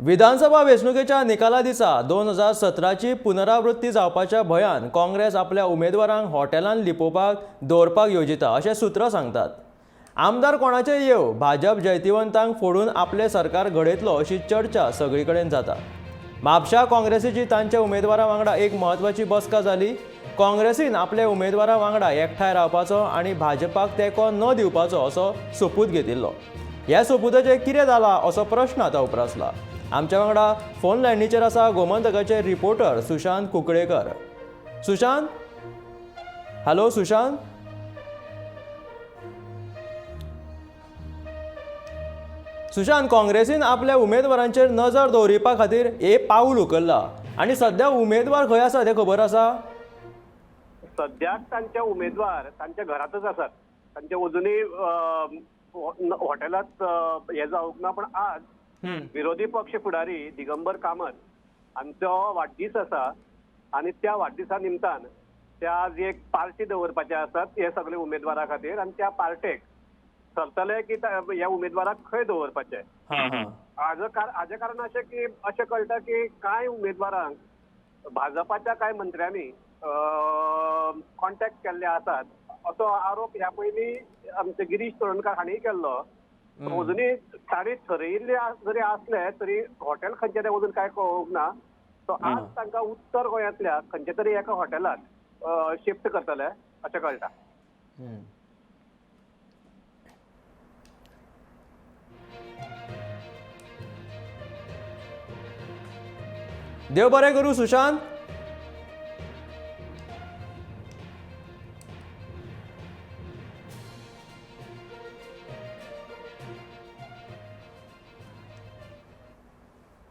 विधानसभा वेंचणुकेच्या निकाला दिसा 2017ची पुनरावृत्ती जावपाच्या भंयान काँग्रेस आपल्या उमेदवारांक हॉटेलांत लिपोवपाक दवरपाक येवजिता अशें सूत्रां सांगतात. आमदार कोणाचे येव, भाजप जैतिवंतांक फोडून आपलें सरकार घडयतलो अशी चर्चा सगळी कडेन जाता. म्हापशा काँग्रेसीची तांच्या उमेदवारा वांगडा एक म्हत्वाची बसका जाली. काँग्रेसीन आपल्या उमेदवारा वांगडा एकठांय रावपाचो आनी भाजपाक तेंको न दिवपाचो असो सोपूत घेतिल्लो. ह्या सोपुताचें कितें जालां असो प्रश्न आतां उप्रासला. आमच्या वांगडा फोन लायनीचेर आसा गोमंतकाचे रिपोर्टर सुशांत कुंकळेकर. सुशांत, हॅलो सुशांत. सुशांत, काँग्रेसीन आपल्या उमेदवारांचेर नजर दवरिपा खातीर हे पावल उखल्ला आनी सद्या उमेदवार खंय आसा तें खबर आसा? सद्याक तांचे उमेदवार तांच्या घरांतच आसात. तांचे अजुनूय हॉटेलांत हें जावंक ना, पण आज विरोधी पक्ष फुडारी दिगंबर कामत हांचो वाडदीस आसा आनी त्या वाडदिसा निमतान ते आज एक पार्टी दवरपाचे आसात हे सगळे उमेदवारा खातीर आनी त्या पार्टेक सरतले की ह्या उमेदवाराक खंय दवरपाचे. हाजे कारण अशें की अशें कळटा की कांय उमेदवारांक भाजपाच्या कांय मंत्र्यांनी कॉन्टॅक्ट केल्ले आसात असो आरोप ह्या पयलीं आमचे गिरीश चोडणकार हांणी केल्लो. अजुनूय तांणी ठरयिल्ले जरी आसले तरी हॉटेल खंयचें तें अजून कांय कळोवंक ना. सो आज तांकां उत्तर गोंयांतल्या खंयच्या तरी एका हॉटेलांत शिफ्ट करतले अशें कळटा. देव बरें करूं सुशांत.